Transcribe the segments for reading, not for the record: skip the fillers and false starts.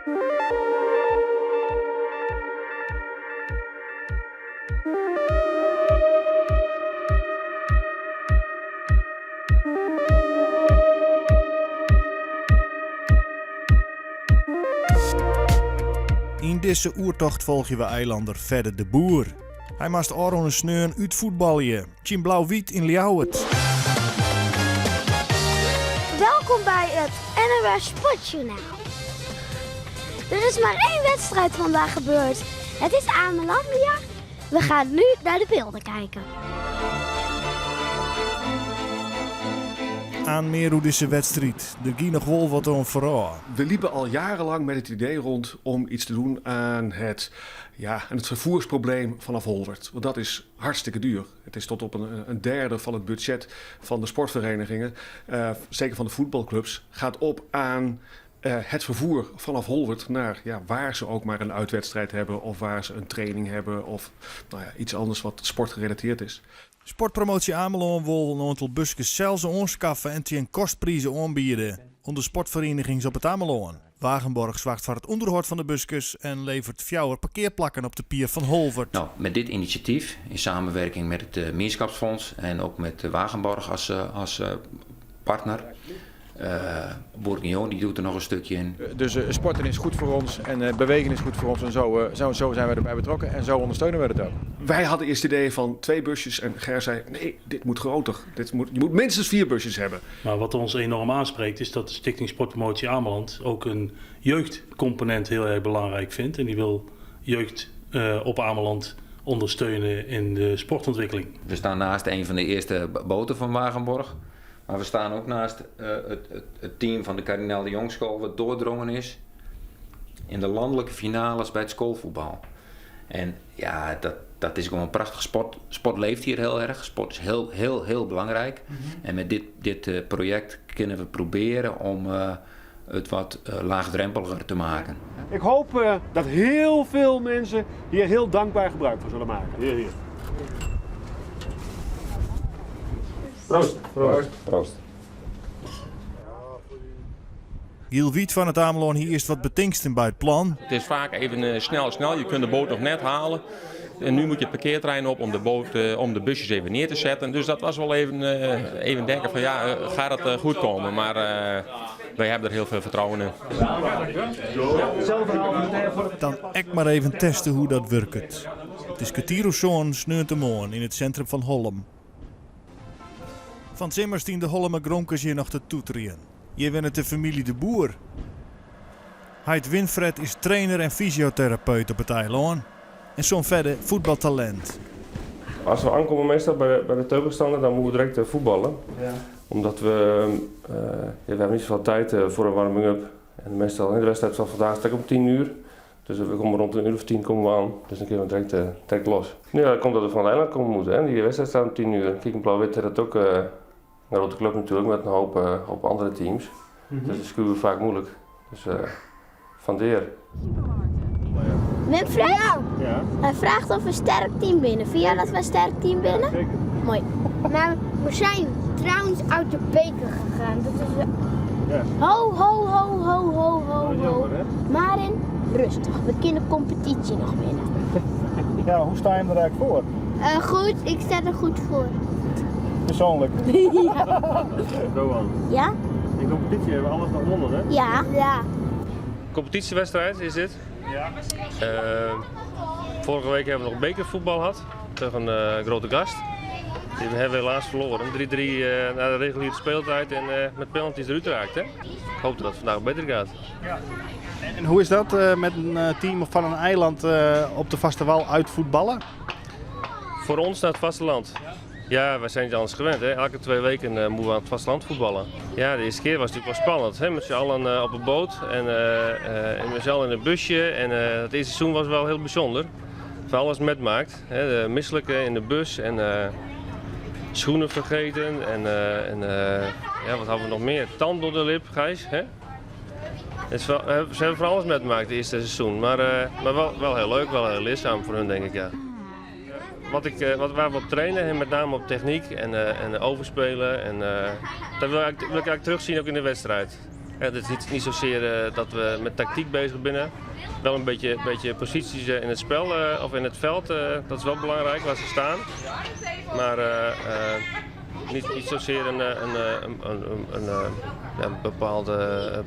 Yn dizze oertocht folgje we eilander Fedde de Boer. Hy moast ôfrûne sneon útfuotbalje tsjin Blau Wyt yn Ljouwert. Welkom by it NOS Sportjournaal. Der is mar één wedstrijd vandaag gebeurd. Het is Amelandia. We gaan nu naar de beelden kijken. Aan mear oer dizze wedstriid. Der gie noch wol wat oan foarôf. We liepen al jarenlang met het idee rond om iets te doen aan het, ja, aan het vervoersprobleem vanaf Holwerd. Want dat is hartstikke duur. Het is tot op een, een derde van het budget van de sportverenigingen, uh, zeker van de voetbalclubs, gaat op aan uh, het vervoer vanaf Holwerd naar ja, waar ze ook maar een uitwedstrijd hebben of waar ze een training hebben of nou ja, iets anders wat sportgerelateerd is. Sportpromotie Amelân wol in oantal buskes sels oanskaffe en tsjin kostprizen oanbiede oan de sportferienigings op it Amelân. Wagenborg soarget foar it ûnderhâld fan de buskes en leveret fjouwer parkearplakken op de pier fan Holwert. Nou, met dit initiatief, in samenwerking met het uh, Mienskapsfonds en ook met Wagenborg als, uh, als partner, uh, Bourguignon die doet er nog een stukje in. Dus sporten is goed voor ons en bewegen is goed voor ons en zo, zo, zo zijn we erbij betrokken en zo ondersteunen we het ook. Wij hadden eerst het idee van twee busjes en Ger zei nee, dit moet groter. Dit moet, je moet minstens vier busjes hebben. Maar wat ons enorm aanspreekt is dat de Stichting Sportpromotie Ameland ook een jeugdcomponent heel erg belangrijk vindt. En die wil jeugd uh, op Ameland ondersteunen in de sportontwikkeling. We staan naast een van de eerste boten van Wagenborg. Maar we staan ook naast uh, het, het, het, team van de Kardinaal de Jongschool wat doordrongen is in de landelijke finales bij het schoolvoetbal. En ja, dat, dat is gewoon prachtig. Sport, sport leeft hier heel erg. Sport is heel, heel, heel belangrijk. Mm -hmm. En met dit, dit uh, project kunnen we proberen om uh, het wat uh, laagdrempeliger te maken. Ik hoop dat heel veel mensen hier heel dankbaar gebruik van zullen maken. Hier, hier. Proost. Proost. Proost. Giel Wiet fan It Amelân hie earst wat betingsten by it plan. Het is vaak even snel, snel. Je kunt de boot nog net halen. En nu moet je het parkeerterrein op om de, boot, om de busjes even neer te zetten. Dus dat was wel even, even denken van ja, gaat het goed komen? Maar wij hebben er heel veel vertrouwen in. Dan ek mar even teste hoe't dat wurket. It is kertier oer sânen sneontemoarn yn it sintrum fan Hollum. Fan 't simmer stiene de Hollumer gromkes hjir noch te toeterjen. Hjir wennet de famylje De Boer. Heit Winfred is trainer en fysioterapeut op it eilân en soan Fedde fuotbaltalint. As we oankomme meastal by de, by de tegenstander, dan moeten we direct voetballen. Ja. Omdat we, uh, ja, we hebben niet zoveel tijd uh, voor een warming-up. En meestal in de wedstrijd zal vandaag sterk om 10 uur. Dus we komen rond een uur of 10 komen we aan. Dus dan kunnen we direct, uh, direct los. Ja, dat komt dat we van het eiland komen moeten. Hè. Die wedstrijd staat om 10 uur. Kijk, in Blauw-Wit dat ook een grote club natuurlijk met een hoop, hoop andere teams. Mm -hmm. Dus dat is vaak moeilijk. Dus uh, vandeer. Winfred? Ja. Hij vraagt of we een sterk team binnen. Vind jij dat we een sterk team binnen? Zeker. Mooi. Maar we zijn trouwens uit de beker gegaan. Dat is... Ja. Ho, ho, ho, ho, ho, ho, ho. Marin, rustig. We kunnen de competitie nog winnen. Ja, hoe sta je er eigenlijk voor? Uh, goed, ik sta er goed voor. Persoonlijk? ja. Rowan? Ja? In competitie hebben we alles nog gewonnen, hè? Ja. Ja. Competitiewedstrijd is dit. Ja. Uh, vorige week hebben we nog bekervoetbal gehad tegen uh, Grote Gast. Die hebben we helaas verloren. 3-3 uh, na de reguliere speeltijd en uh, met penalties eruit raakt. Hè? Ik hoop dat het vandaag beter gaat. Ja. En hoe is dat uh, met een team van een eiland op de vaste wal uit voetballen? Voor ons naar het vasteland. Ja, wij zijn het anders gewend. Hè? Elke twee weken uh, moeten we aan het vasteland voetballen. Ja, de eerste keer was het natuurlijk wel spannend. Hè? Met z'n allen uh, op een boot en, uh, en met z'n allen in een busje. En het eerste seizoen was wel heel bijzonder. Van alles metmaakt. Hè? De misselijke in de bus en schoenen vergeten. En, en ja, wat hadden we nog meer? Tand door de lip, Gijs. Hè? Het is wel, ze hebben van alles metmaakt het eerste seizoen. Maar, maar wel, wel heel leuk, wel heel leerzaam voor hun, denk ik. Ja. Wat ik, wat, waar we op trainen, en met name op techniek en, en overspelen. En, dat wil ik, wil ik eigenlijk terugzien ook in de wedstrijd. Het is niet, niet zozeer dat we met tactiek bezig binnen. Wel een beetje, beetje posities in het spel of in het veld, dat is wel belangrijk waar ze staan. Maar niet, niet zozeer een, een, een, een, een, ja, een bepaald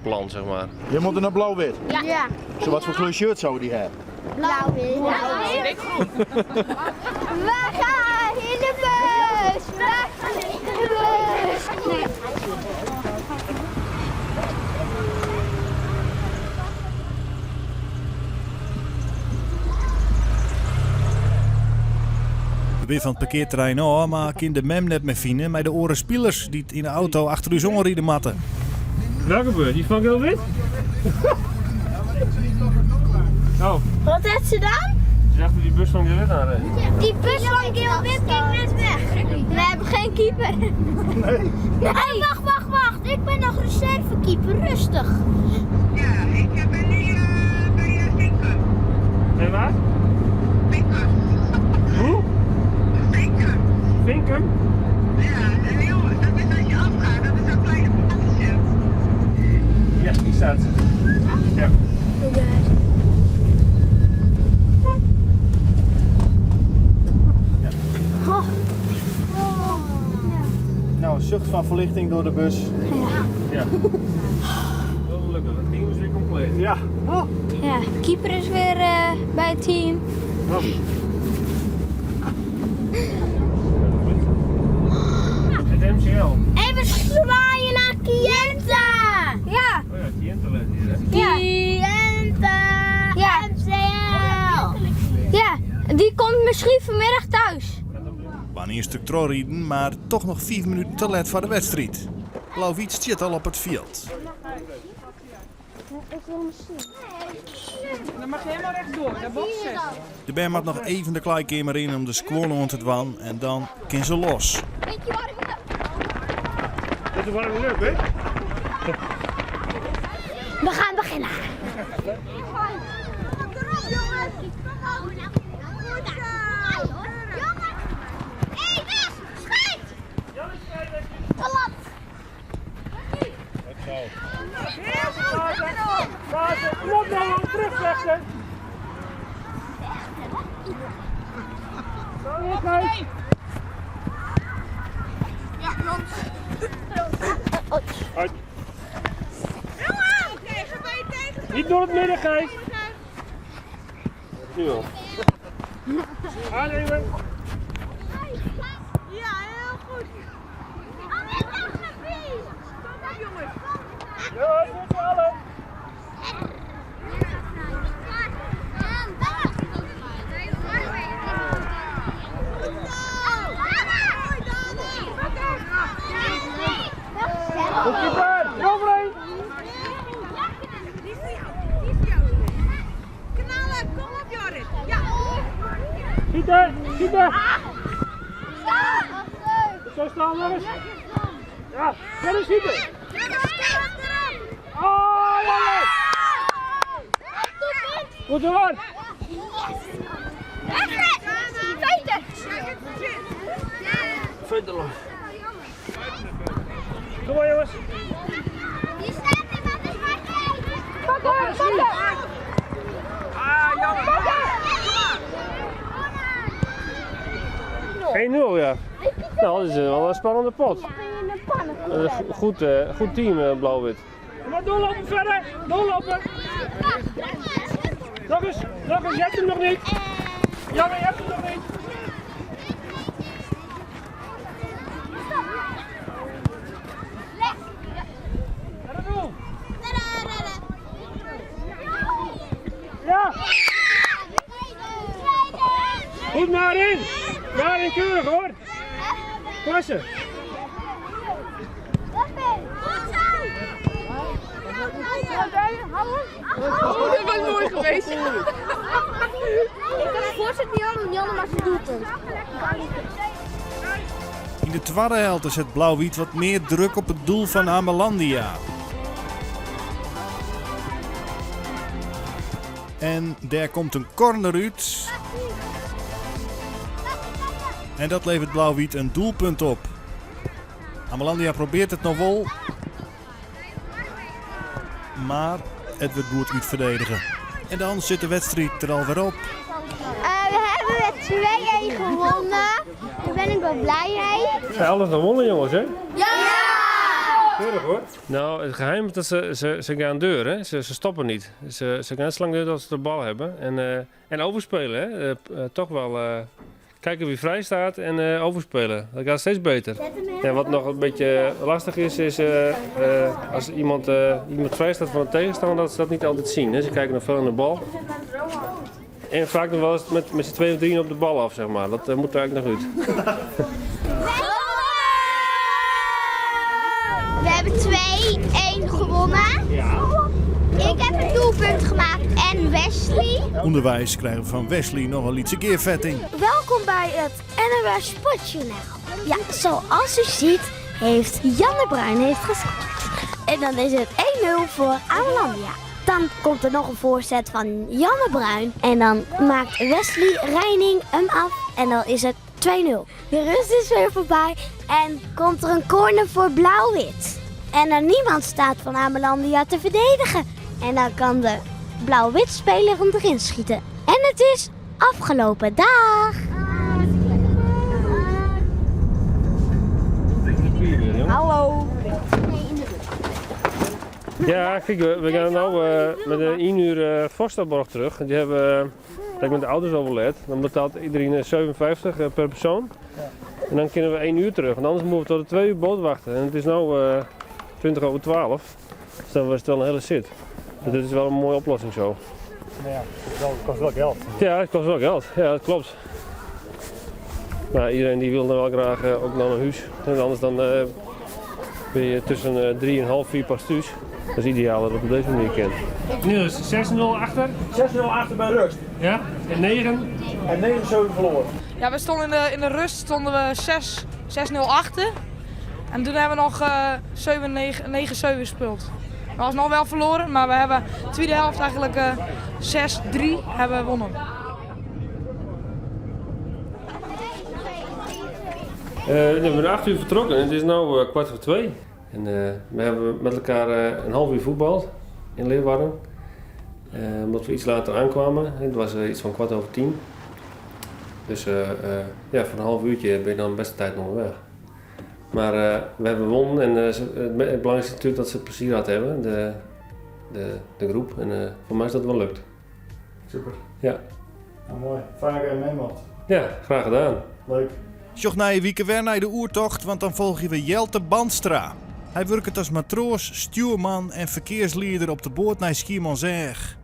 plan, zeg maar. Je moet naar blauw-wit? Ja. Zo wat voor kleur shirt zou die hebben? Blauw-wit. We gaan in de bus! We gaan in de bus! Nee. We binne fan it parkearterrein ôf, mar kin de mem net mear fine mei de oare spilers dy't yn de auto achter ús oanride moatte. Welke bus? Die fan Giel-Wit? Oh. Wat heeft ze dan? Ze achter die bus fan Giel-Wit aanrijden. Die bus fan Giel-Wit ging net weg. We hebben geen keeper. Nee. Nee. Wacht, wacht, wacht. Ik ben nog reservekeeper. Rustig. Ja, ik ben nu bij Vinkum. Bij waar? Vinkum. Hoe? Vinkum. Vinkum? Ja, heel, dat is als je afgaat, dat is zo'n kleine plaatsje. Ja, die staat. Ja. Nou, een zucht van verlichting door de bus. Ja. Wel gelukkig, het team is weer compleet. Ja. Ja, keeper is weer bij het team. Het MCL. Even zwaaien naar Kienta! Ja. Oh ja, Kienta let hier, hè? Ja. Kienta! Ja. MCL! Ja, die komt misschien vanmiddag thuis. Wanneer een stuk trochriden, mar toch noch 5 minuten te let foar de wedstriid. Blauw-Wyt stiet al op it fjild. Ik wil hem zien. Dan mag je helemaal rechtdoor, naar box 6. De bern moat noch even de klaaikeamer yn om de skuon oan te dwaan en dan kin se los. Weet je waar ik Dit is warm leuk, hè? We gaan beginnen. Kom erop, jongens! Goed zo! Jongens! Hé, weg! Schiet! Klap! Heel goed! Kom op nou, terugvechten! Zo, Gijs. Ja, rond. Uit. Niet door het midden, Gijs. Nu al. Aannemen. Ja, heel goed. Kom op, jongens. Ja, met z'n allen. Goed, keeper. Eroverheen. Die is voor jou. Die is voor jou. Knallen, kom op Jorrit. Ja. Schieten, schieten. Zo snel nog eens. Ja, verder schieten. Oh, ja, ja. Goed hoor. Verder. Kom maar jongens. Die staat in wat is Pak hem, pak hem! Ah, jammer. 1-0, ja. Nou, dat is wel een spannende pot. Een goed, goed team, Blauw-Wit. Kom maar doorlopen verder. Doorlopen. Nog eens, nog eens. Je hebt hem nog niet. Jammer, je hebt hem nog niet. Naar het doel. Ja. Goed Marin. Marin keurig hoor. Klasse. Oh, dat was mooi geweest. Ik kan de voorzet niet aan doen, Janne, maar ze doet het. Yn de twadde helte set Blauw-Wyt wat mear druk op it doel fan Amelandia. En dêr komt in corner út. En dat leveret Blauw-Wyt in doelpunt op. Amelandia probearret it noch wol. Mar it wurdt goed útferdedige. En dan sit de wedstriid der alwer op. We hebben met 2-1 gewonnen. Daar ben ik wel blij mee. Ze alles gewonnen jongens hè? Ja! Keurig hoor. Nou, het geheim is dat ze, ze, ze gaan deur, hè? Ze, ze stoppen niet. Ze, ze gaan zo lang deur tot ze de bal hebben. En, eh, en overspelen, hè? Eh, eh, toch wel eh, kijken wie vrij staat en eh, overspelen. Dat gaat steeds beter. En wat nog een beetje lastig is, is eh, eh, als iemand, eh, iemand vrij staat van de tegenstander, dat ze dat niet altijd zien. Hè? Ze kijken nog veel naar de bal. En vaak nog wel eens met, met z'n tweeën of drieën op de bal af, zeg maar. Dat eh, moet er eigenlijk nog uit. We hebben 2-1 gewonnen. Ik heb een doelpunt gemaakt en Wesley. Underweis krije we fan Wesley noch in lytse gearfetting. Welkom bij het NOS Sportjournaal. Ja, zoals u ziet heeft Jan de Bruin heeft gescoord. En dan is het 1-0 voor Amelandia. Dan komt er nog een voorzet van Jan de Bruin. En dan maakt Wesley Reining hem af. En dan is het 2-0. De rust is weer voorbij en komt er een corner voor Blauw-Wit. En er niemand staat van Amelandia te verdedigen. En dan kan de Blauw-Wit speler hem erin schieten. En het is afgelopen. Dag! Hallo. Ja, kijk, we, we gaan nu eh, met een 1 uur uh, Forstaborg terug. Die hebben uh, dat ik met de ouders overleg. Dan betaalt iedereen eh, 57 eh, per persoon. En dan kunnen we 1 uur terug. Want anders moeten we tot de 2 uur boot wachten. En het is nu eh 20 over 12. Dus dan was het wel een hele zit. Dus dit is wel een mooie oplossing zo. Ja, het kost wel geld. Ja, het kost wel geld. Ja, dat klopt. Maar iedereen die wil dan wel graag eh, ook naar een huis. En anders dan eh, ben je tussen eh, 3 en half 4 pas thuis. Dat is ideaal dat het op deze manier kan. Niels, 6-0 achter. 6-0 achter bij rust. Ja, en 9? En 9-7 verloren. Ja, we stonden in de, in de rust stonden we 6 6-0 achter. En toen hebben we nog eh 7 9 9-7 gespeeld. We was nog wel verloren, maar we hebben de tweede helft eigenlijk eh 6-3 hebben we gewonnen. Eh, we zijn 8 uur vertrokken en het is nu eh, 1:45. En eh, we hebben met elkaar eh, een half uur voetbald in Leeuwarden. Eh, omdat we iets later aankwamen. Het was eh, iets van 10:15. Dus eh, eh, ja, voor een half uurtje ben je dan best de tijd onderweg. Maar eh, we hebben gewonnen en eh, ze- het het belangrijkste is natuurlijk dat ze plezier hadden hebben, de, de, de groep. En eh, voor mij is dat wel lukt. Super. Ja. Nou, mooi. Fijn dat je mee mocht. Ja, graag gedaan. Leuk. Sjoch nije wike wer nei de Oertocht, want dan folgje we Jelte Bandstra. Hy wurket as matroas, stjoerman en ferkearslieder op de boat nei Skiermûntseach.